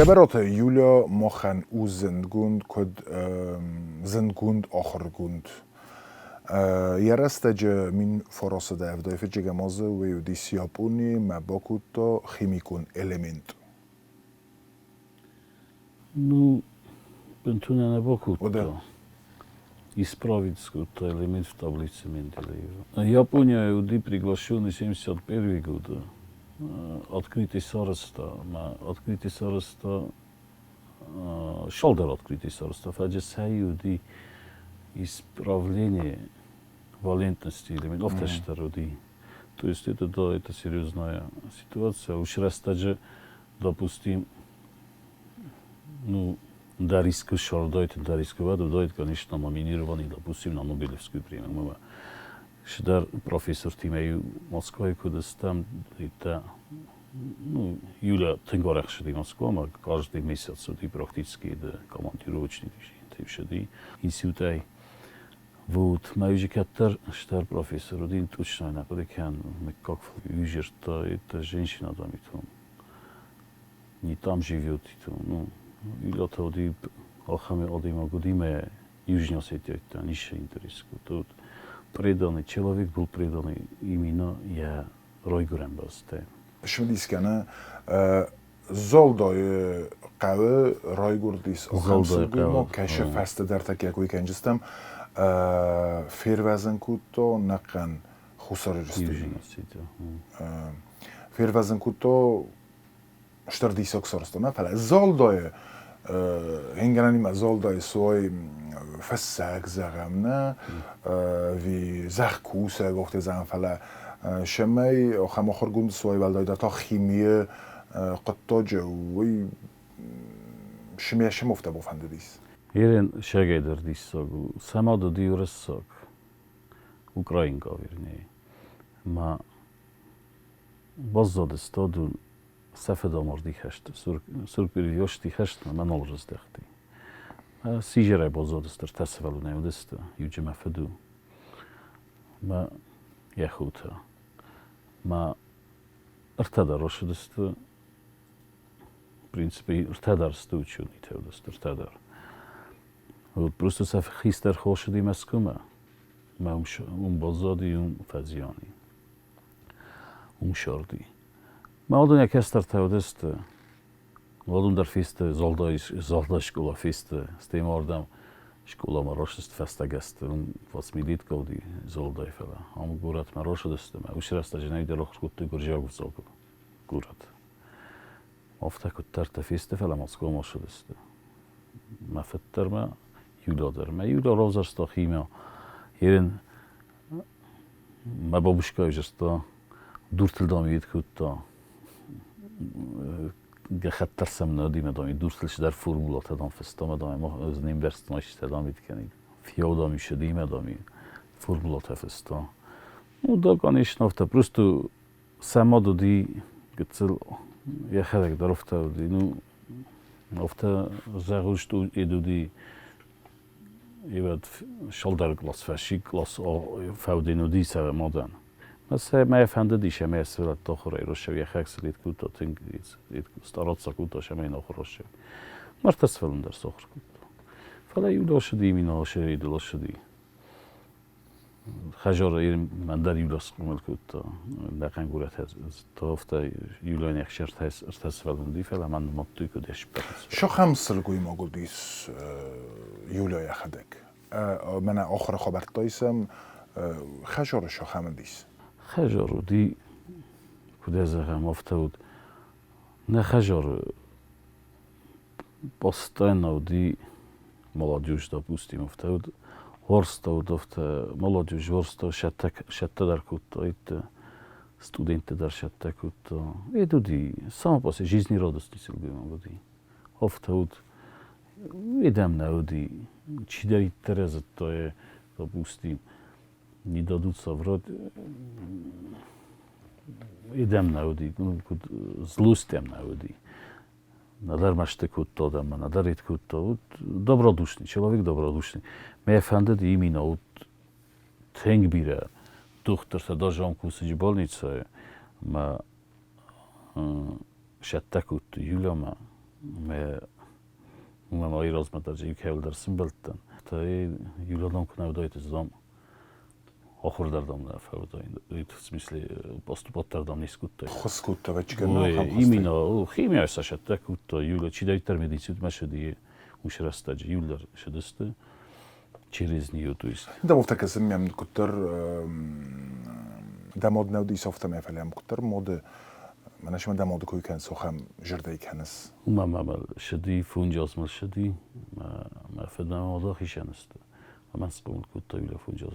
Гӕбӕроты Юля махӕн у зындгонд куыд зындгонд ахуыргонд. Йӕ рӕстӕджы 1970 фыццӕгӕм азы уый уыдис Японийы мӕ бакодта химикон элемент. Ну, бынтон ӕнӕ бакодта. Исправить скодта элемент в таблице Менделеева. Япония уыди приглашенный 71 годы. Открытый сарӕзта, ӕмӕ открытый сарӕзта, цалдӕр открытый сарӕзта, фӕлӕ сӕ уыди исправление валентности элементов дӕр уыди. То есть это, да, это серьезная ситуация. Уыцы рӕстӕджы, допустим, ну, да риск сордойт, да рисковать, уыдойт, конечно, номинированный, допустим, на Нобелевскую премию. Мы Сидӕр профессортимӕ Москвайы куы уыдыстӕм, это, ну, Юля тынг арӕх ссыди Москвамӕ, каждый месяц уыди практически командировочный ссыди институтӕй. Вот, мӕ уже кӕддӕр стӕр профессор уыди, точно нӕ хъуыды кӕнын, мыггаг уизердта, это женщина там и то. Не там живет, и то, ну, Юля-та уыди ахӕм адӕймаг уыди мӕ Южный Осетия ницы интерес кодта. Преданный человек был преданный именно йӕ райгуырӕн бӕстӕ. Цымыдис кӕны, Золдойы хъӕуы райгуырдис ахӕм сылгоймаг, кӕцы фӕстӕдӕр та кӕй кӕнджыстӕм фервӕзын кодта нӕхъӕн Хуссар Ирыстоны. Фервӕзын кодта стыр диссаг сарӕзта, нӕ фӕлӕ Золдойы хингӕнӕнимӕ Золдойы суой фыссӕг, зӕгъӕм, нӕ, ӕви зӕхкусӕг, охте зӕгъӕм, фӕлӕ сӕмӕй ахӕм ахуыргонд суой, уӕлдайдӕр та химийы хъуыддаджы, уый сымӕ афтӕ бафӕндыдис. Ерен сӕгӕй дӕр диссаг у. Цӕмӕд уыди уырыссаг, украинка, вернее. Ма баззадысты адон сӕ фыдамарди хӕсты, Сурк-Перевёсти хӕстмӕ мӕ нал раздӕхти. Сизӕрӕй баззадысты ӕртӕ сывӕллонӕй уыдысты, иуджы мӕ фыд у, мӕ йӕ хотӕ. Мӕ ӕртӕ дӕр рацыдысты, в принципе, ӕртӕ дӕр сты ученыйтӕ уыдысты, ӕртӕ дӕр. Вот просто сӕ хистӕр хо ссыди Мӕскуымӕ, мӕ уым баззади, уым фӕзиан и. Уым сӕрди. Мӕ уыдон йӕ кӕстӕртӕ уыдысты. Уыдон дӕр фесты Золдай скъола фесты, стӕй ма уырдӕм скъоламӕ рацыдысты фӕстагӕзты. Уым восьмилетка уыди Золдай, фӕлӕ ам горӕтмӕ рацыдысты ӕмӕ уыцы рӕстӕджы нӕ дӕр ахуыр кодтой гуырдзиаг ӕвзагыл горӕт. Афтӕ куыддӕртӕ фесты, фӕлӕ Москвамӕ ссыдысты. Мӕ фыд дӕр мӕ Юля дӕр. Мӕ Юля равзӕрста химия. Ерен Мӕ бабушка ӕвзӕрста, дуртыл дам ед кодта. Гӕххӕтт дӕр сӕм нӕ уыди, мӕ дам дуртыл цыдӕр формулатӕ дам фыста, мӕ дам ӕз не мбӕрстон, истытӕ дам ед кӕнид. Фиау дам исыди, мӕ дам формулатӕ фыста. Ну да, конечно, афтӕ просто сӕ мад уыди гыццыл, йӕхӕдӕг дӕр афтӕ уыди. Ну, афтӕ зӕгъуст ед уыди Ивӕд цалдӕр класс фӕсси класс фӕудин уыди сӕ мадӕн. Мӕ мӕ фӕндыдис ӕмӕ сывӕллӕтты ахуырӕй росӕв йӕхӕг след кодта тынг стараться кодта сӕмӕй ахуыр росӕв. Мӕрдтӕ сывӕллон дӕр сахуыр кодта. Фӕлӕ иу ласыди, именно ласыди, ласыди. Хӕзары мӕн дӕр иу схъомыл кодта. Бӕхъӕн горӕт афтӕ иулӕн ӕхсӕртӕ сывӕллон уыди, фӕлӕ мӕн нымадтой куыд ӕсбӕрц. Сахӕм сылгоймаг уыдис Юля йӕхӕдӕг. Мӕнӕ ахуыры хабӕрттӕ исӕм, Хӕзары сахӕм уыдис. Хӕзар уыди, куыд ӕй зӕгъӕм, афтӕ уыд. Нӕ хӕзары постоянно уыди молодежь, допустим, афтӕ уыд. Уарзта уыд афтӕ, молодежь уарзта, сӕттӕ дӕр кодта, студенттӕ дӕр сӕттӕ кодта. Это уыди, само по себе, жизнерадостный сылгоймаг уыди. Афтӕ уыд, едӕм нӕ уыди, чидӕриддӕр зыдта, допустим, не дадут соврать, едӕм нӕ уыди, ну, куыд злость ӕм нӕ уыди. Нӕдӕр мӕсты кодта адӕммӕ, нӕдӕр ид кодта. Вот добродушный, человек добродушный. Мӕ фӕндыд именно вот тынг бирӕ дохтыртӕ даже ам кусыджы больницӕйы мӕ сӕттӕ кодтой Юлямӕ. Уымӕн айразмӕ дӕр иу кӕуылдӕр сымбӕлдтӕн. Та иу куы нӕ уыдаид, ӕз ахуыр дӕр дам нӕ фӕуыдаин. В смысле, поступать дӕр дам не скодтай. Хуыз кодта, вӕччыгӕн. Именно, химия сашаттӕ кодта. Юля, чидӕриддӕр медицинмӕ сыди, уыцы рӕстӕджы иуылдӕр сыдысты через нее, то есть. Да, вот так мӕм куыддӕр дӕ мод нӕ уыдис афтӕмӕй, фӕлӕ ам куыддӕр моды мӕнӕ сымӕ дӕ моды кой кӕныс, охӕм зӕрдӕй кӕныс. Уымӕ мӕ сыди, фунджазмӕ сыди, мӕ фыд мӕ моды хицӕн сты. Ӕмӕ схъомыл кодта Юля фунджаз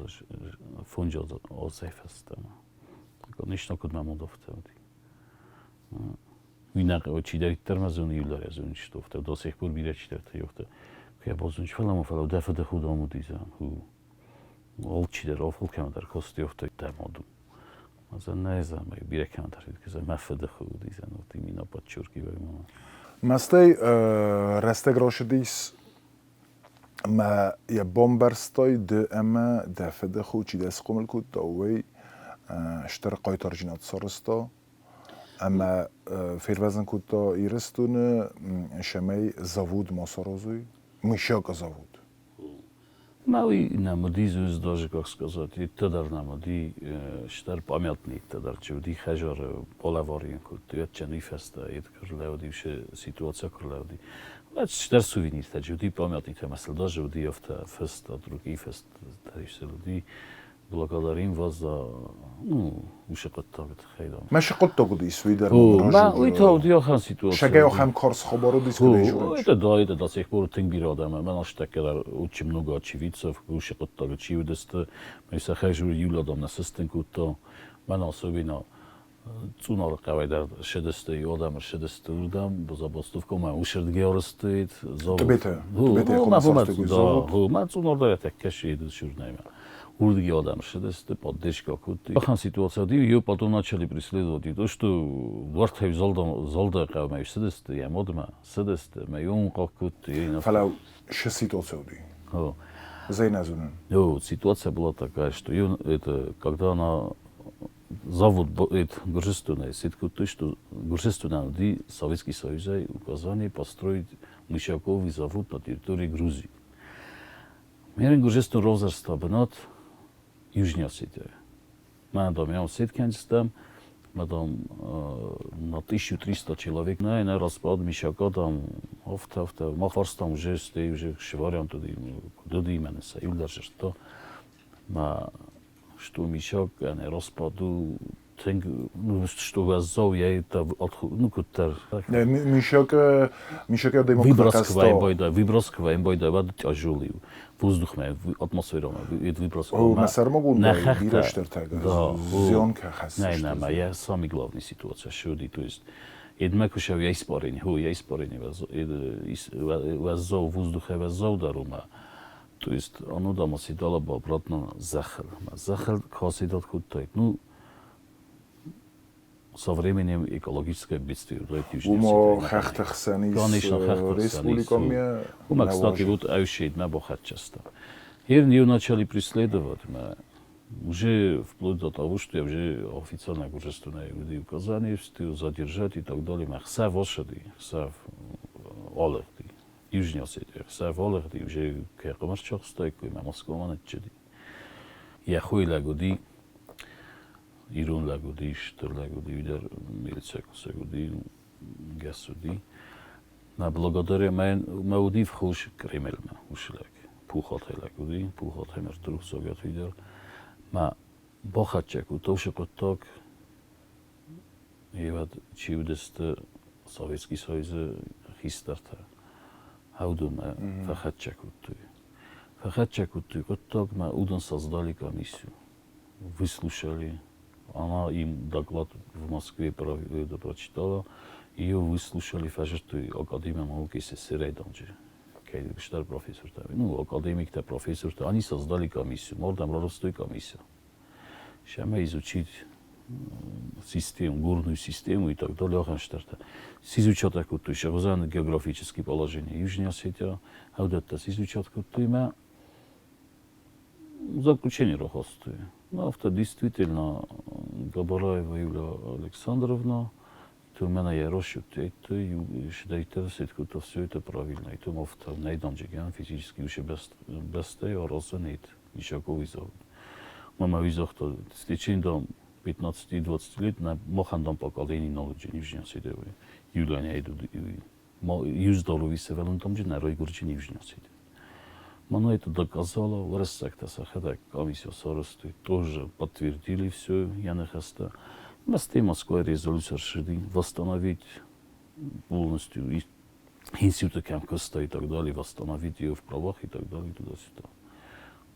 азӕй фӕстӕмӕ. Конечно, куыд мӕ мод афтӕ уыди. Уый нӕ хъӕуы, чидӕриддӕр мӕ зоны, иу дӕр зоны, что афтӕ, до сих пор бирӕ чидӕртӕ афтӕ. Куы йӕ базоныс, фӕлӕ ма фӕлӕ дӕ фыды худон уыди, зӕгъ, алчидӕр, алфыл кӕмӕдӕр кости афтӕ дӕ мад у. Нӕ зӕгъ, бирӕ кӕмӕдӕр мӕ фыды хо уыди, зӕгъ, вот именно подчеркиваю мама. Мастӕй рӕстӕг рацыдис мӕ йӕ бамбӕрстай ды ӕмӕ дӕ фыды хо, чи дӕ схъомыл кодта, уый стыр хъайтарджынад сарӕзта ӕмӕ фервӕзын кодта Ирыстоны, цӕмӕй завод ма саразой, мыщӕг завод. Мӕ уый нӕм уыди даже, как сказать, иттӕ дӕр нӕм уыди стӕр памятник дӕр чи уыди хӕзары полӕварийӕн кодтой, ӕдчен уый фӕстӕ ед куы рлӕууыди, уыцы ситуаци куы рлӕууыди. Стӕр сувениртӕ чи уыди памятниктӕ, ӕмӕ сыл даже уыди афтӕ фыст, другие фыст дӕр сыл уыди. Благодарим вас за, ну, уыцы хъуыддаг тыххӕй дам. Мӕ шы хъуыддаг уыдис, уый дӕр Уый та уыди ахӕм ситуаци. Шагӕй ахӕм карз хабар уыдис, куыд Это да, это до сих пор тынг бирӕ адӕм ӕмӕ ныртӕккӕ дӕр очень много очевидцев уыцы хъуыддаг чи уыдысты. Мӕ сӕ хӕс иу адӕм нӕ сыстын кодта. Мӕн особенно Цъунары хъӕуӕй дӕр ссыдысты, иу адӕм ссыдысты уырдӕм, забастовкӕмӕ уыцырдыгӕй ӕрцыд. Тъбеты, Тъбеты завод. Мӕ Цъунар дӕр тӕккӕ ссыд сюрнӕймӕ. Уырдыгӕй адӕм ссыдысты, поддержка кодтой. Ахӕм ситуаци уыди, ее потом начали преследовать. И то, что уартӕй Залда хъӕумӕ ссыдысты, йӕ модмӕ ссыдысты, мӕ йон хъахъ кодтой. Фӕлӕ шы ситуация уыди? Зӕйнӕ зонын. Ситуация была такая, что это, когда она завод Гурджистонӕй сид кодтой, что Гурджистонӕн уыди Советский Союзӕй указание построить мышьяковый завод на территории Грузии. Мерин Гурджистон равзӕрста бынат Южный Осетияйы. Мӕнӕ дам я сет кӕндзыстӕм, мӕ дам на 1300 человек нӕ, нӕ распад мышьяка дам афтӕ, афтӕ. Мах фарстам уже стӕй уже вариант уыди, куыд уыди, мӕнӕ сӕ иуылдӕр зыдта. Мӕ что мишок ӕнӕ распад у тынг, ну, что уӕззау я это, ну, куыддӕр. Мишок мишок Выброскваем байда, выброскваем байда, вад тяжелый воздухмӕ, атмосферамӕ, выброскваем. Мӕ сӕрмагонд бирӕ стыртӕ зионкӕ хӕссы. Не, не, ма я самый главный ситуация шуди, то есть Едмӕ куы сӕу я испарение, хо я испарение уӕззау воздухӕй уӕззау дӕр у ма. То есть оно там оседало бы обратно зӕххыл. Зӕххыл куы оседат кодтаид, ну, со временем экологическое бедствие Умо хӕхты хсӕн ис республикӕмӕ. Уымӕ, кстати, вот ӕвшейд мӕ бахӕццӕ Херн ее начали преследовать, мӕ уже вплоть до того, что я уже официально гурджистонӕй уыди указание задержать и так далее. Мӕ хсӕв осыди, хсӕв алыгъди. Южный Осетия. Хсӕв алыгъди, уже кӕй хъуымӕрчахстаиккой, мӕ Москвамӕ ныццыди. Йӕ хойы лӕг уыди, ирон лӕг уыди, стыр лӕг уыди, уый дӕр милицӕ кусӕг уыди, гӕс уыди. Мӕ благодаря мӕ уыди вхож Кремльмӕ уыцы лӕг. Пухатӕй лӕг уыди, Пухатӕй мӕрдты рухсагӕт уый дӕр. Мӕ бахӕццӕ кодта уыцы хъуыддаг, Ивад чи уыдысты Советский Союзы хистӕртӕ, уыдонмӕ фӕхӕццӕ кодтой. Фӕхӕццӕ кодтой хъуыддагмӕ, уыдон создали комиссию, выслушали. Она им доклад в Москве прочитала, ее выслушали, фӕзырдтой Академия наук СССР-ӕй данджы кӕй профессортӕ, ну, академиктӕ, профессортӕ, они создали комиссию, мордам раростой комиссия. Сӕмӕ изучить систему, горную систему и так далее, ахӕм стӕртӕ. Изучать кодтой сӕ географическое положение Южная Осетия, уыдӕттӕ изучать кодтой мӕ заключение рахастой. Ну, афтӕ действительно Габараева Юлия Александровна. Ты у меня я расчет, это это все это правильно, это мовта найдам жиган физически уже бесте аразен ничего визов. Мама визохто в течение там 15-20 лет на мохандам поколение knowledge нивжнясидевы. Юлиане иду юздалу висевелун там же нарой гурчи нивжнясид. Она это доказала, в Рассакта Сахада комиссия Соросту тоже подтвердили все, я нахаста. Масты Москва резолюция решили восстановить полностью институты Камкоста и так далее, восстановить ее в правах и так далее, туда-сюда.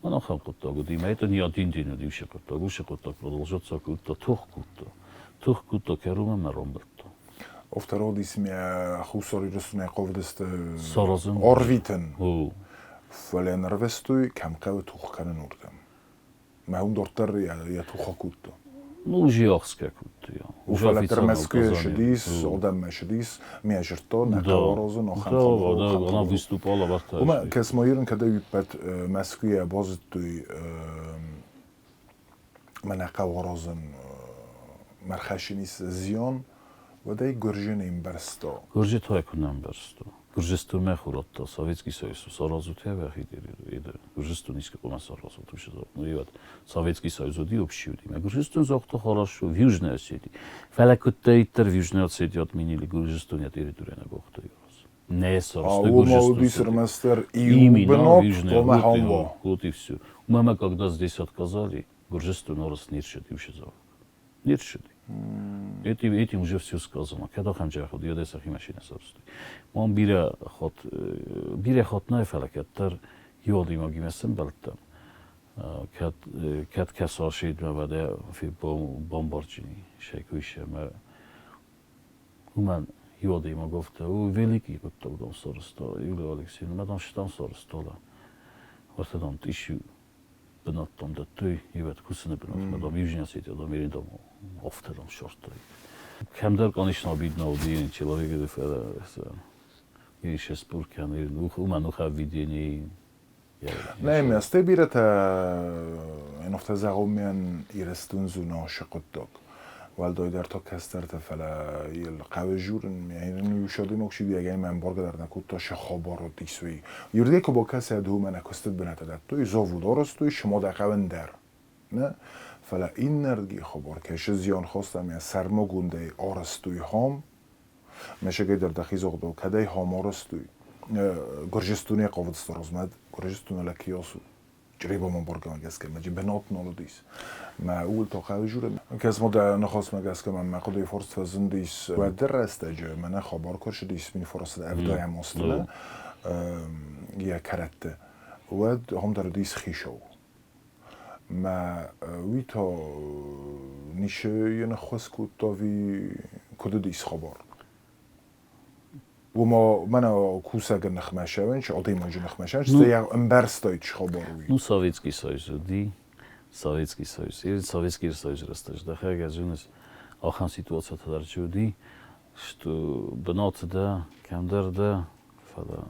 Она хам кutta, это не один день, уше кutta, уше кutta продолжаться кutta, тух кutta, тух кutta керума маромберто. Офтародис мя хусори русуне қовдест Саразын. Орвитен. О. Фален рвестуй камқав тух канен урдам. Ма ун дортар я туха кутто. Ну, уже ахска кутто, я. Уже официально шедис, одам шедис, мя жирто, на қаворозу, на хан. Да, да, она выступала вахта. Ума кесмоирн када юппет Москве бозиттуй мана қаворозун мархашинис зион вадай гуржин имберсто. Гуржи той кунам берсто. Гуржисту мехуратта Советский Союз саразути вахидери эда Гуржисту низко кума саразут уше. Ну и вот Советский Союз уди общий уди. Гуржисту зохто хорошо в Южной Осетии. Фалакуттейтер в Южной Осетии отменили Гуржисту не территория на гохто Не сарасты Гуржисту. Мастер именно Южная. Вот и все. Мама когда здесь отказали, Гуржисту нарас ниршит уше зав. Ниршит. Этим уже все сказано. Когда хамжа ход я десах машина сарсты. Ман бира хот бира хот най фалакаттар ёди магимесен балтам. Кад кад касашид ма вада фи бомбарчини шекуише ма уман ёди ма гофта у великий гуттаг дом сарста Юлия Алексеевна мадам штам сарстола. Вартадам тишу бенаттам да той ивет кусene бенат мадам Южная Осетия дам ирин дам офтедам шортой. Кемдер, конечно, обидно один человек, это шеспуркан, ума видение. Nej, men ste birata en ofta zagomyan irestun zuna shaqottok. Waldoy то кастерта фала ил қавежурн меирн юшодим окши диагай мен боргадар накутто шахоборо дисуи. Юрдеко бо касе ду мена костет бената то изову доросту шмо дақавендер. Не? Фала иннерги хобор кеш зион хостам я сармогунде орастуй хом мешегедер дахизоғдо кадай хом орастуй гуржистуни қовдсторозмад гуржистуна лакиосу ჭრიბო მომბორგა მაგასკე მაჯი ბენოტნოლოდის მა უլ то ყავიჟურე კეს მოდა ნახოს მაგასკე მა მაყოდი ფორს ფაზნდის ვადრასტაჯ მანა ხობარ ქორშდის მინ ფორს ავდოა მოსტნა я каратте ვად ჰომდარდის ხიშოუ მა ვითო ნიშ ჲენხოსკუტოვი ქოდდის ხობარ وما مانا كوسا نخماشاونش одимонж нахмашавенш я ымбарстоич хоборуи. Ну, Советский Союз уди, Советский Союз. И Советский Союз растаж. Да хага зунес ахан ситуация тадарчуди, что бнот да, кемдер да, фада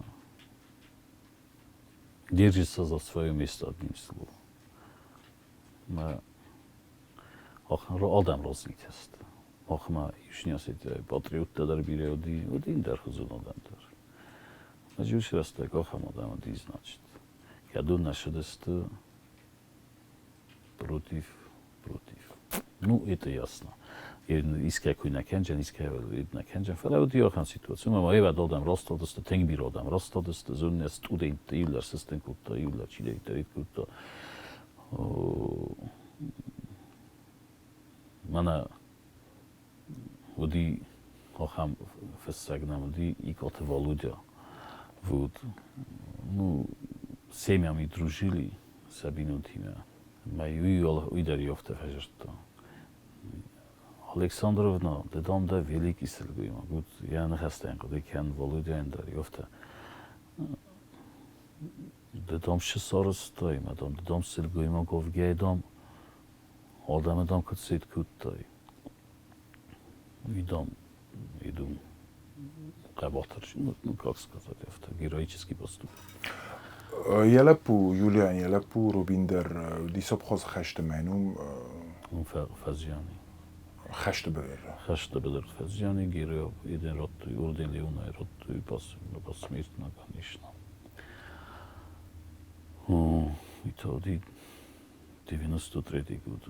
держится за свое место одним словом. Ма ахан ро адам рознитест. Охма юшнясит патриот дар биреоди, один дар хузун адам дар. Маҷуш растак охам адам оди значит. Каду нашудест против, против. Ну, это ясно. Иске куй накенджен, иске накенджен. Фала оди охан ситуация. Ма ева додам ростодест, тенгбир одам ростодест, зунне студент юлар систем кутта, юлар чилейтер кутта. Мана уди охам фессагнам уди икоте Володя. Вот. Ну, семьями дружили Сабинутима. Ма уйдар ёфта фажерто. Александровна, дедам да великий силгуйма. Гуд, я не хастен, куди кен Володя эндар ёфта. Дедам шесаростой, мадам дедам силгуйма говгейдам. Адамедам кутсит куттай. Идам, иду қабатар, ну, как сказать, это героический поступок. Ялапу Юлиан, ялапу Рубиндер, дисоб хоз хашта майнум. Фазиани. Хӕсты быдыры. Хӕсты быдыры фӕзиан и героев един радтой, орден Леонай радтой, посмертно, конечно. Это 93 год.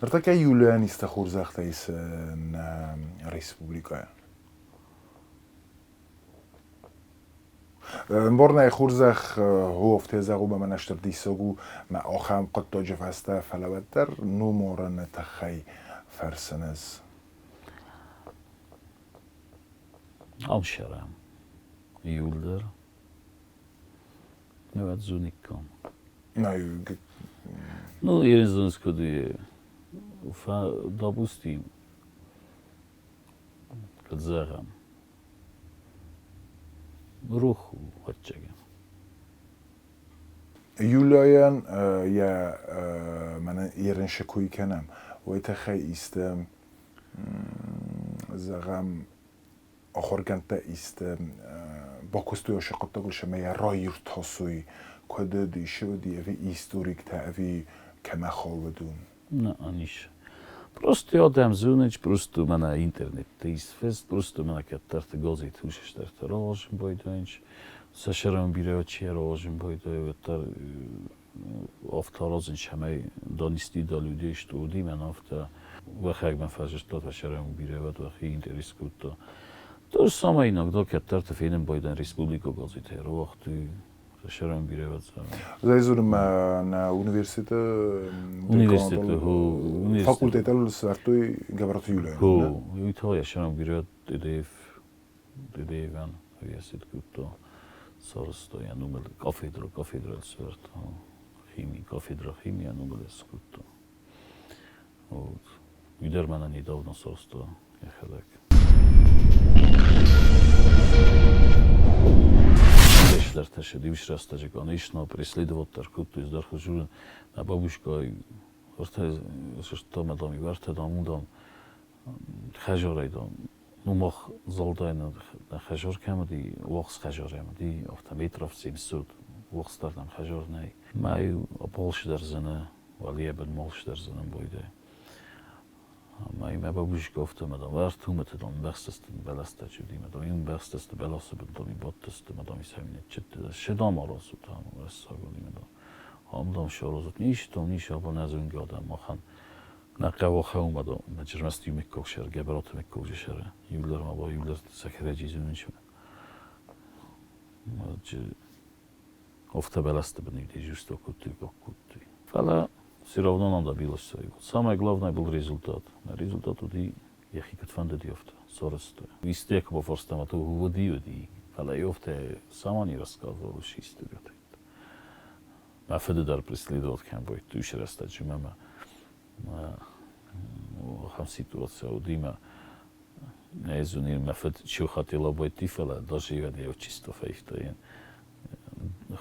Ныртӕккӕ Юлиан исты хорзӕхтӕ исы нӕ республикӕйы? Ӕмборнӕй хорзӕх хо зӕгъу мӕ стыр диссаг у, мӕ ахӕм хъуыддаджы фӕстӕ, фӕлӕ уӕддӕр номарыны тыххӕй фӕрсын ӕз. Ӕфсӕрӕм иуылдӕр нӕуӕдзуниккон. Ну, я не допустим, куыд зӕгъӕм, рух у, ӕвӕццӕгӕн. Юляйӕн йӕ мӕнӕ ерынсы кой кӕнӕм, уый тыххӕй исты, зӕгъӕм, ахуыргӕндтӕ исты бакуыстой ӕ хъуыддагыл ӕмӕ йӕ раиртасой, куыд уыди, уыди ӕви историктӕ, ӕви кӕмӕ хауд уым? Ниш. Просто адӕм зонынц, просто мӕнӕ интернетте исфест, просто мӕнӕ кӕддӕрты газет усыстӕртӕ раласын байдайынц, сӕ сӕрӕн бирӕ чи раласын байдайы, уӕддӕр афтӕ аразынц, цӕмӕй донести до людей, что уыди мӕн афтӕ уӕхӕгмӕ фӕзындта, сӕрӕн бирӕ уӕд уӕхи интерес кодта. То же самое иногда кӕддӕрты фенын байдайын республикон газетӕй рауагътой, сӕрӕн бирӕ уӕд. Зайзурмӕ нӕ университеты университеты факультетыл сӕвӕрдтой Гӕбӕраты Юлияйы. Хо, уый та йӕ сӕрӕн бирӕ ТДФ ТДФ-ӕн университет кодта. Сарӕзта йӕ номыл кафедра, кафедра сӕвӕрдта. Хими, кафедра химийӕ номыл скодта. Вот. Уый дӕр мӕнӕ недавно сарӕзта йӕхӕдӕг. Дӕр ис рӕстӕджы, конечно, преследовать дӕр кодтой, дӕр хызы нӕ бабушка ӕртӕ сыстамӕ дам, ӕртӕ дам, дам, хӕжарӕй дам, ну мах залдай нӕ хӕжар кӕм уыди, уахс хӕжар ӕм уыди, афтӕ метров 700 уахс дӕр нӕм хӕжар нӕй. Мӕ апалшы дӕр зыны, уӕлейӕ бынмалшы дӕр зыны бойдӕй. Мӕ мӕ бабушка афтӕ мӕ дам, ӕртумыты дам, бӕхстысты бӕлӕстӕ чуди, мӕ дам, иум бӕхстысты бӕласы бын дам, бадтысты, мӕ дам, сӕминет читты, ше дам аразут, ам рӕссагони, мӕ дам, ам дам шаразут, ниш дам, ниш абон ӕзунги адӕм махӕн нӕ хъӕуы хъӕумӕ дам, мӕ джырмӕст иу мекког сӕр, Гӕбӕраты мекког сӕр, иулӕр ма ба, иулӕр сӕхӕрӕджи зунынч. Афтӕ бӕлӕсты бын иу дежурство кодтой, кодтой. Фӕлӕ все равно нам добилась своего. Самое главное был результат. Результат уыди, йӕхи куыд фӕндыди, афтӕ сарӕзта. Исты куы бафарстам, то уыди, уыди. Фӕлӕ афтӕ сама не рассказывала историю. Мӕ фыды дӕр преследовать кӕм байдыдтой уыцы рӕстӕджы мӕ ахӕм ситуаци уыди мӕ нӕ зонин, мӕ фыд чё хотела пойти, фӕлӕ даже я отчество фӕивта.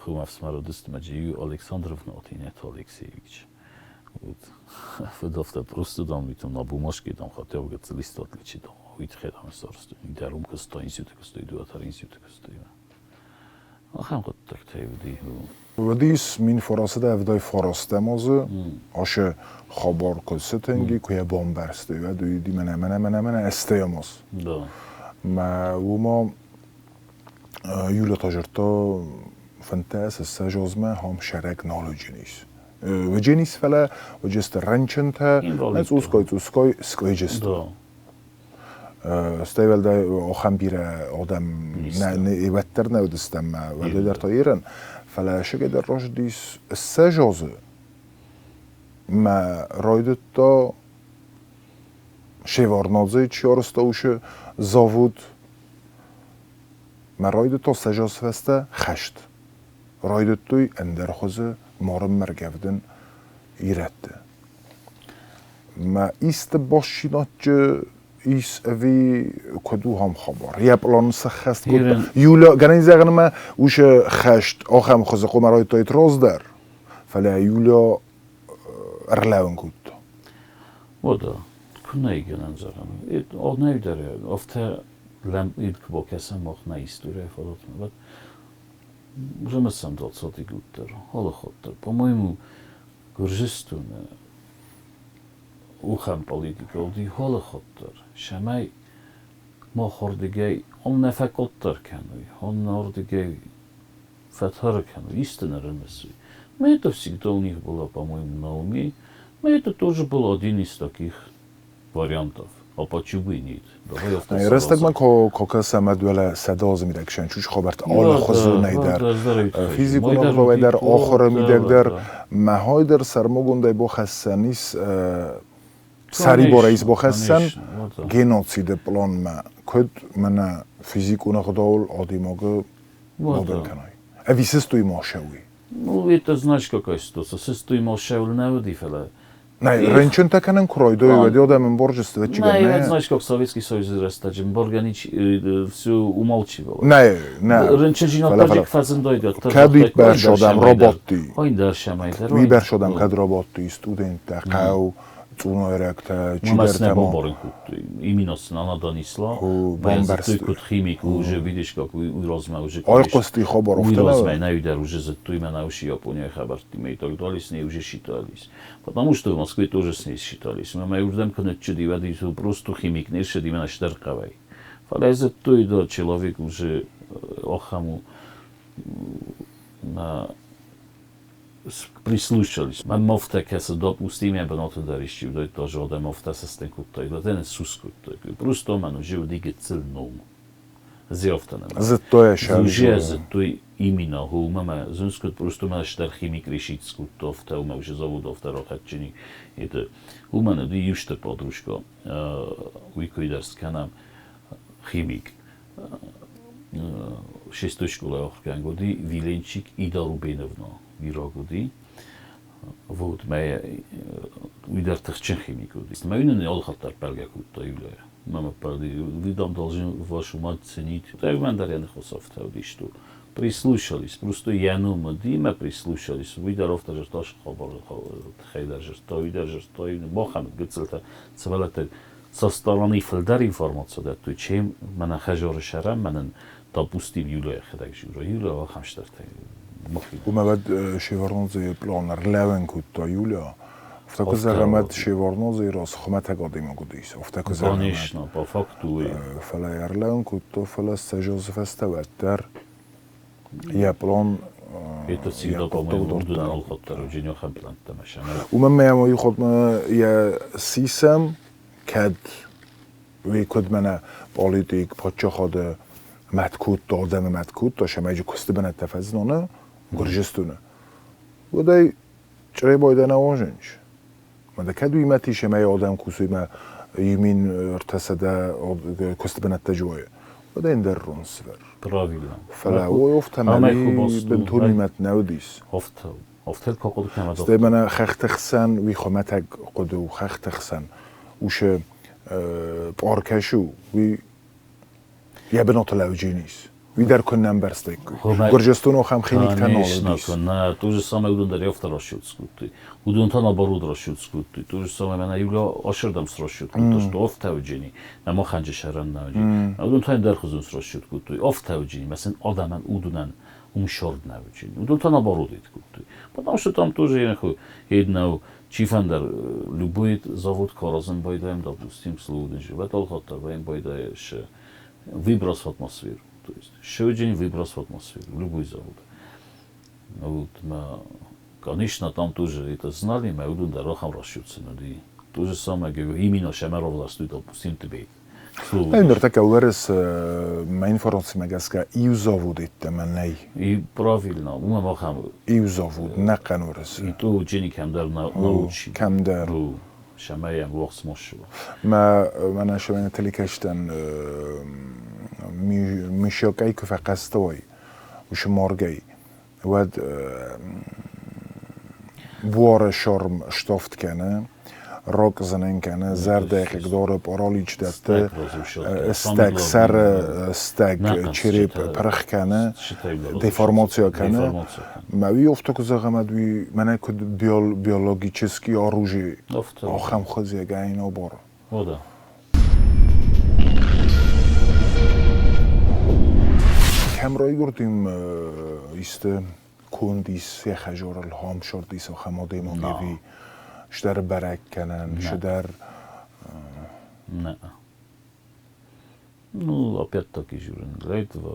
Хум ӕфсымӕр уыдысты мӕ Джию Александровна Отинет Алексеевич. Вот. Фыд афтӕ просто дам, там на бумажке там хотя бы гыццыл лист отличить, там, уый тыххӕй дам сарӕзтой. Дӕр уым куыста, институты куыстой, дыууӕ дӕр институты куыстой. Ахӕм хъуыддӕгтӕй уыди. Уыдис 1979 азы, ашы хабар куы сытынг куы йӕ бамбӕрстой, уӕд уыди мӕнӕ, мӕнӕ, мӕнӕ, мӕнӕ ӕстӕм аз. Да. Мӕ уымӕ Юля та зӕрдта 15 ссӕдз азмӕ хам сӕрӕг нал уыджынис. Уыджынис, фӕлӕ уыджысты рынчынтӕ, цъусгай цъусгай скъуыйджысты. Стӕй уӕлдай ахӕм бирӕ адӕм уӕддӕр нӕ уыдыстӕм, уӕлдай дӕр та Ирӕн. Фӕлӕ сыгӕй дӕр рӕзыдис 20 азы. Мӕ райдыдта Шеварднадзе чи арӕзта уыцы завод. Мӕ райдыдта 20 азы фӕстӕ хӕст. Райдыдтой ӕндӕр хуызы марынмӕ ргӕвдын ирӕтты. Мӕ исты бастдзинадджы ис ӕви куыд у ахӕм хабар? Йӕ пълан сӕххӕст кодта. Юля, гӕнӕн зӕгъынмӕ, уыцы хӕст ахӕм хуызы хъуамӕ райдыдтаид раздӕр, фӕлӕ Юля ӕрлӕууын кодта. Уӕдӕ, куы нӕй гӕнӕн зӕгъӕн. Нӕй дӕр афтӕ лӕмбынӕг куы бакӕсӕм мах нӕ историйы фадатмӕ, уӕд рымысӕм 20-ы год дӕр, алы хатт дӕр. По-моему, Гуырдзыстоны Ухӕм политика уыди холыходдӕр, цӕмӕй махордыгӕй он нӕ фӕкъаддӕр кӕной, он нӕрдыгӕй фӕтары кӕной, исты нӕ рымысой. Мы это всегда у них было, по-моему, на уме. Мы это тоже был один из таких вариантов. А почему бы и нет? Давай Рӕстӕгмӕ кокӕсӕм уӕлӕ 100 азы мидӕг сӕнчуч хабӕрттӕ алыхуызонӕй дӕр, физикон ӕгъдауӕй дӕр, ахуыры мидӕг дӕр. Мӕхӕй дӕр сӕрмагондӕй бахӕссӕн ис, сӕрибарӕй ис бахӕссӕн геноциды пъланмӕ, куыд мӕнӕ физикон ӕгъдауыл адӕймагы бабын кӕной. Ӕви сыстой ма сӕуи? Ну, это знаешь, какая ситуация. Сыстой ма сӕуыл нӕ уыди, фӕлӕ Нӕ, рынчынтӕ кӕнын куы райдайой, уӕд адӕм ӕмбарджысты ӕвӕццӕгӕн. Нӕ, знаешь, как Советский Союз рӕстӕджы ӕмбаргӕ все умалчивало. Нӕ, нӕ. Рынчынджинад фӕзындайд. Кӕд уый адӕм рабадти. Уый бӕрц адӕм кӕд рабадти, студенттӕ, хъӕу, цъунайрӕгтӕ, чидӕртӕ ма. бамбарын кодтой. Именно она донесла. Бамбӕрстой. Куыд химик, уже видишь, как уый размӕ уже. Айхъуысти хабар. Уый размӕ нӕ дӕр уже зыдтой, мӕнӕ уыцы Японияйы хабӕрттимӕ и так далее, с ней уже считались. Потому что в Москве тоже с ней считались. Мӕ уырдӕм куы ныччыди, уӕд просто химик не ссыди, мӕнӕ стыр хъӕуӕй. Фӕлӕ зыдтой, да, человек уже ахӕм у, прислушались. Мӕ мафтӕ кӕсы, допустим, я бынаты дӕр исчи уыдаид, тоже адӕм афтӕ сыстын кодтой, да, сус кодтой. Просто мӕн уже уыди гыццыл ном. Зыдтой сӕ. Уже зыдтой именно уымӕ зынскут просто мӕ стӕр химик решить скуттовтӕ, уымӕ уже заводовтӕ рахатджыни. Это уымӕн уыди иу стыр подружка, уый кой дӕр скӕнӕм, химик. Шестой школайы ахуыргӕнӕг уыди Виленчик Ида Рубеновна, ираг уыди. Вот, мӕ уый дӕр тыхджын химик уыди. Мӕ уый нын алы хатт дӕр бӕргӕ кодта Юля. Мама правда, вы там должны вашу мать ценить. Так мӕн дӕр йӕ ныхас афтӕ уыди, что прислушались. Просто йӕ ном уыди мӕ прислушались. Уый дӕр афтӕ зӕгъта, хабары тыххӕй дӕр зӕгъта, уый дӕр зӕгъта, махӕн гыццылтӕ сывӕллӕттӕ со стороны фылдӕр информаци дӕттой, чем мӕнӕ хӕжоры сӕрӕн, мӕнӕн, допустим, Юля йӕхӕдӕг жура. Юля ахӕм стӕртӕ. Уымӕ уӕд Шеварднадзейы пълан ӕрлӕууын кодта Юля. Афтӕ куы зӕгъӕм, уӕд Шеварднадзейы раз хуымӕтӕг адӕймаг уыдис. Афтӕ куы зӕгъӕм, Конечно, по факту. Фӕлӕ ӕрлӕууын кодта, фӕлӕ 20 азы фӕстӕ уӕддӕр йӕ пълан Это всегда, по-моему, уыдон алхатт уыди ахӕм пълӕнттӕ. Уымӕн мӕ уый хъуыдмӕ йӕ сисӕм, кӕд уый куыд мӕнӕ политик паддзахады мӕт кодта, адӕмы мӕт кодта, сӕмӕйджы куысты бынӕттӕ фӕзыноны Гуырджыстоны, уӕд ӕй Чъребой дӕ нӕ уозынч. Мӕ кӕд уый мӕт ис ӕмӕ адӕм кусуй мӕ 1300 куысты бынӕттӕ жойы, уӕд ӕндӕр ронсвер. Правильно. Фӕлӕ уой офтӕмӕ бынтон уый мӕт нӕ уыдис. Офтӕ куы хъуыды кӕнӕм. Стӕй мӕнӕ хӕхты хсӕн уый хуымӕтӕг хъуыды у, хӕхты хсӕн усы пъаркӕс у, уый йӕ бынаты лӕуджын ис. Уый дӕр куы нӕ ӕмбӕрстаиккой. Гуырджыстоны ахӕм химиктӕ нал уыдис. Нӕ, то же самое уыдон дӕр афтӕ расчет скодтой. Уыдон та наоборот расчет скодтой. То же самое мӕнӕ Юля ашырдӕм срасчет кодта, что афтӕуджени, мӕ махӕнджы сӕрӕн нӕ уыди. Уыдон та ӕндӕр хуызӕн срасчет кодтой. Афтӕуджени, мӕ сын адӕмӕн уыдонӕн уым сорд нӕ уыди. Уыдон та наоборот кодтой. Потому что там тоже еднау чи фӕндӕр любой завод каразын байдайӕм, допустим, слугнежи, вӕталхаттар байдайы выброс в атмосферу. То есть еще выброс в атмосферу, любой завод. Вот, мы, конечно, там тоже это знали, мы уыдон дӕр ахӕм расчет сын уыди. То же самое, говорю, именно Шамаров допустим, тебе. Ныртӕккӕ Уӕрӕс мӕ информацимӕ гӕсгӕ иу завод йеддӕмӕ нӕй. И правильно, уымӕ ахӕм. Иу завод, нӕхъӕн Уӕрӕсе. И то ученик кӕмдӕр научи. Кӕмдӕр. Шамайӕн уохсмосшува. Мӕ мӕнӕ шамайӕн телекӕстӕн мишокӕй куы фӕхъӕстӕ уай, уыцы моргӕй, уӕд буары шорм стовт кӕны, рог зынын кӕны, зӕрдӕйы хъыгдары паралич дӕтты, стӕг сӕры стӕг череп пырх кӕны, деформация кӕны. Мӕ уый афтӕ куы зӕгъӕм, ӕд уый мӕнӕ куыд биологический оружие ахӕм хуызӕгӕй набор. О да. Кӕм райгуырдим исты конд ис йӕ хӕжорыл, хамсорд ис ахӕм адӕймаг ӕви? Шдӕр бӕрӕг кӕнӕн, шдӕр. Не. Ну, опять-таки журен, для этого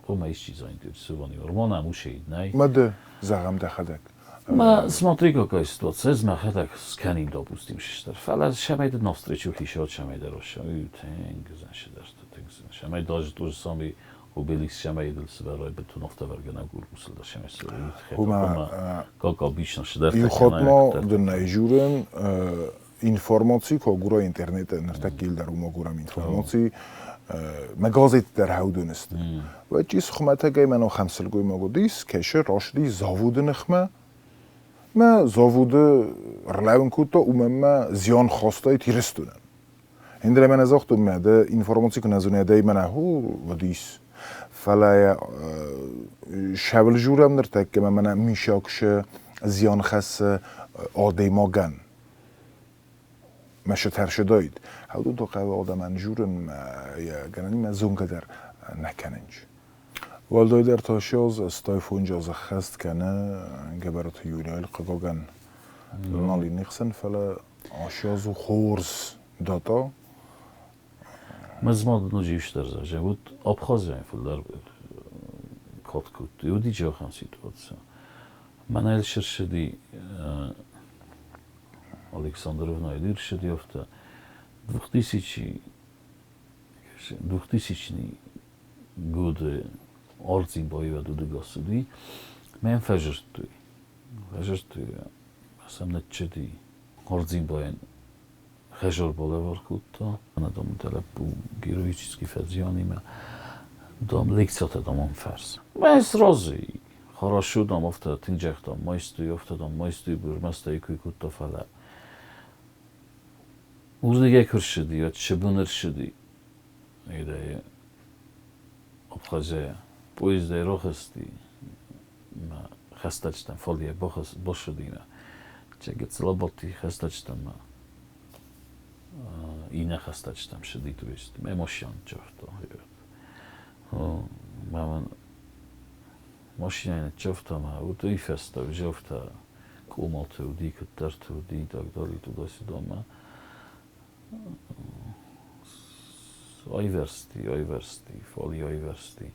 хъуамӕ исчи заинтересованный уа. Мушеид нӕй. Ма ды, зӕгъӕм, дӕхӕдӕг. Ма смотри, какая ситуация. Ӕз мӕхӕдӕг скӕнин, допустим, шестер. Фӕлӕ шамай дӕр навстречу хишот, шамай дӕр ошам. Тынг зын шедерты, тынг зын. Шамай даже то же самое Обеликс шамай дыл сывӕрой бытон офтӕвӕргӕнӕг ургусыл дӕр шамай сывӕрой. Хума как обычно шедерты. Иу хатт ма дын ӕй журын информаци ку агура интернеты, ныртӕккӕ дӕр уым агурӕм информаци, мӕ газет дӕр хӕудон сты. Уӕд чи хуымӕтӕгӕй мӕн ахӕм сылгоймаг уыдис, кӕсы рацыди заводы ныхмӕ, мӕ заводы рлӕууын кодта, уымӕн мӕ зиан хастаид Ирыстонӕн. Ӕндӕр мӕнӕ загътон, мӕ дӕ информаци куы нӕ зонай, дӕ мӕнӕ уыдис. Фӕлӕ сӕвыл журӕм ныртӕккӕ мӕ мӕнӕ мишакшы зиан хӕссы адӕймагӕн. Мӕ тӕрсыдаид. Хӕудон то хъӕуы адӕмӕн журын, йӕ гӕнӕнимӕ зонгӕ дӕр нӕ кӕнынч. Уӕлдайдӕр та сиаз 85 азы ххӕст кӕны Гӕбӕраты Юрийыл, хъыгагӕн, нал и не хсӕн, фӕлӕ асиаз у хорз дата. Мӕ ноджы иу зӕгъ, вот Абхазийӕн фылдӕр кад кодтой. Уыди ахӕм ситуаци. Мӕнӕ ссыди Александровна ссыди афтӕ 2000 годы Ардзинбаевӕ удӕгас уыди, мӕм фӕзырдтой. Фӕзырдтой, сӕм ныччыди. Ардзинбайӕн хӕзар балӕвар кодта. Дам, дӕ лӕппу героический фӕзианимӕ, дам, лекциятӕ, дам, ам фӕрс. Мӕ сразы хорошо, дам, афтӕ тынг загътам, майстой, афтӕ, дам, майстой, бурмӕстӕй куы кодта, фӕлӕ уырдыгӕй куы рцыди, уӕд сыбын ӕрцыди. Идӕйы Абхазӕй поездӕй рахызти мӕ хӕстӕджытӕм, фалейӕ басыди мӕ. Гыццыл абадти хӕстӕджытӕм мӕ иннӕ хӕстӕджытӕм сыди, то есть мӕ машинӕ ныццавта. Мӕ мын машинӕйы ныццавта мӕ вот уый фӕстӕ взӕвта къомалты уыди, куыддӕрты уыди и так далее, туда-сюда мӕ айвӕрсти, айвӕрсти, фали айвӕрсти.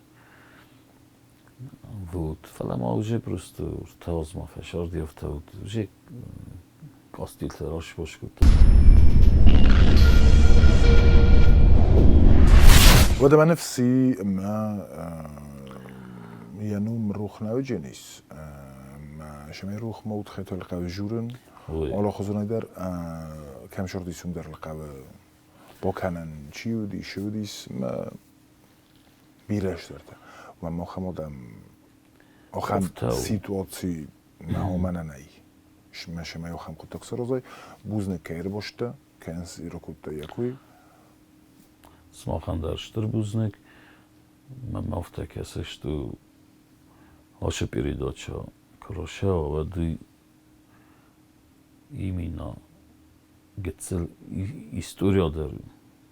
Вот. Фӕлӕ ма уже просто ӕртӕ фӕсарди афтӕ уыд. Уже къастилтӕ расбас кодта. Уӕдӕ мӕ ныфси мӕ йӕ ном рух нӕ уыдженис. Мӕ шамай рух ма удхӕтыл хъӕуы журын. Алыхуызонӕй дӕр кӕм сырдис, уым дӕр хъӕуы бакӕнӕн чи уыди, шы уыдис, мӕ бирӕ стыртӕ. Уымӕн махӕм адӕм ахӕм ситуаци мӕ хомӕнӕ нӕй. Мӕ шамай ахӕм хъуыддаг саразай. Бузныг кӕй ӕрбастӕ, кӕй ракодтай йӕ кой. Сымахӕн дӕр стыр бузныг. Мӕм афтӕ кӕсы, что ваша передача хороша, уӕд именно гыццыл история дӕр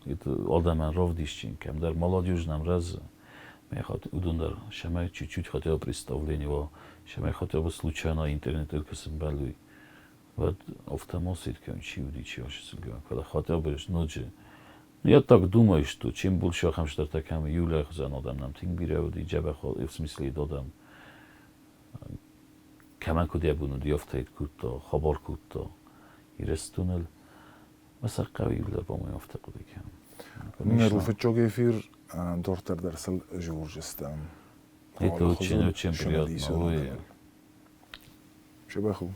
адӕмӕн равдисджын, кӕмдӕр молодежь нӕм рӕзы. Уыдон дӕр сӕмӕ чуть-чуть хотя бы представление уа, сӕмӕ хотя бы случайно интернетыл куы сымбӕлой, уӕд автомосит кӕм чи уыди, чи ащыцылгӕ, фӕлӕ хотя бы ноджы. Я так думаю, что чем больше ахӕм стӕртӕ кӕм Юлия хуызӕн адӕм нӕм тынг бирӕ уыди, дзӕбӕх, в смысле адӕм кӕмӕн куыд йӕ бон уыди, афтӕ кодта, хабар кодта Ирыстоныл. Мӕ сӕ хъӕуы иуылдӕр, по-моему, афтӕ хъуыды кӕнын. Ныр у фыццаг эфир, дарддӕр дӕр сыл журжыстӕм. Это очень, очень приятно. Ой. Чебаху.